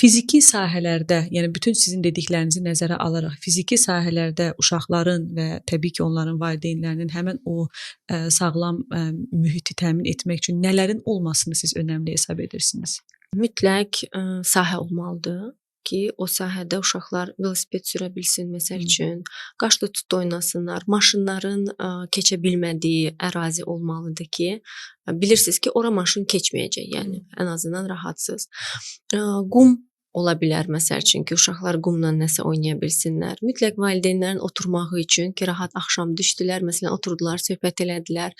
Fiziki sahələrdə, yəni bütün sizin dediklərinizi nəzərə alaraq fiziki sahələrdə uşaqların və təbii ki, onların valideynlərinin həmin o sağlam mühiti təmin etmək üçün nələrin olmasını siz önəmli hesab edirsiniz? Mütləq sahə olmalıdır ki, o sahədə uşaqlar velosiped sürə bilsin, məsəl üçün, qaşlı tut oynasınlar, maşınların keçə bilmədiyi ərazi olmalıdır ki, bilirsiniz ki, ora maşın keçməyəcək, yəni ən azından rahatsız. Qum ola bilər məsəl üçün ki, uşaqlar qumla nəsə oynaya bilsinlər. Mütləq valideynlərin oturmağı üçün ki, rahat axşam düşdülər, məsələn, oturdular, söhbət elədilər.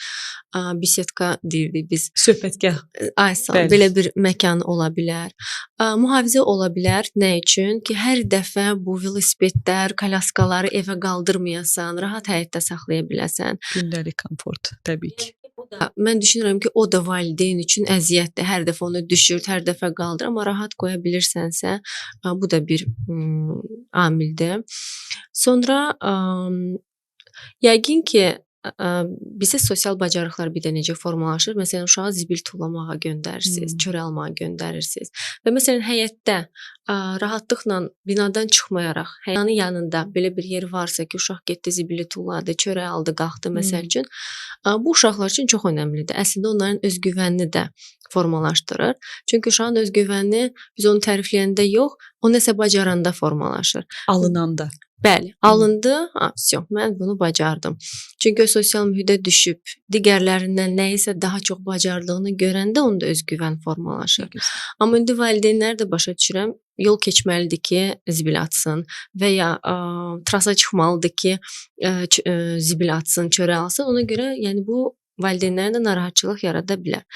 Bisetka deyirdik biz. Söhbətgah. Ay sağ ol, belə bir məkan ola bilər. Mühafizə ola bilər. Nə üçün? Ki, hər dəfə bu velosipedlər, kolyaskaları evə qaldırmayasan, rahat həyətdə saxlaya biləsən. Gündəlik komfort təbii ki. O da, mən düşünürəm ki, o da valideyn üçün əziyyətdir. Hər dəfə onu düşürt, hər dəfə qaldır, amma rahat qoya bilirsənsə, bu da bir amildir. Sonra yəqin ki, bizə sosial bacarıqlar bir də necə formalaşır? Məsələn, uşağı zibil tullamağa göndərirsiniz, çörək almağa göndərirsiniz və məsələn həyətdə rahatlıqla binadan çıxmayaraq, həyatın yanında belə bir yer varsa ki, uşaq getdi zibili tulladı, çörək aldı, qalxdı məsəl üçün. Bu uşaqlar üçün çox önəmlidir. Əslində onların özgüvənini də formalaşdırır. Çünki uşağın özgüvəni biz onu tərifləyəndə yox, o nəsə bacaranda formalaşır. Alınanda. Bəli, alındı. Ha, vəsyo, mən bunu bacardım. Çünki o sosial mühitə düşüb digərlərindən nəyisə daha çox bacardığını görəndə onda özgüvən formalaşır. Amma indi valideynlər də başa düşürəm, yol keçməlidir ki, zibil atsın və ya trasa çıxmalıdır ki, zibil atsın, çörək alsın. Ona görə yəni bu valideynlərə də narahatçılıq yarada bilər.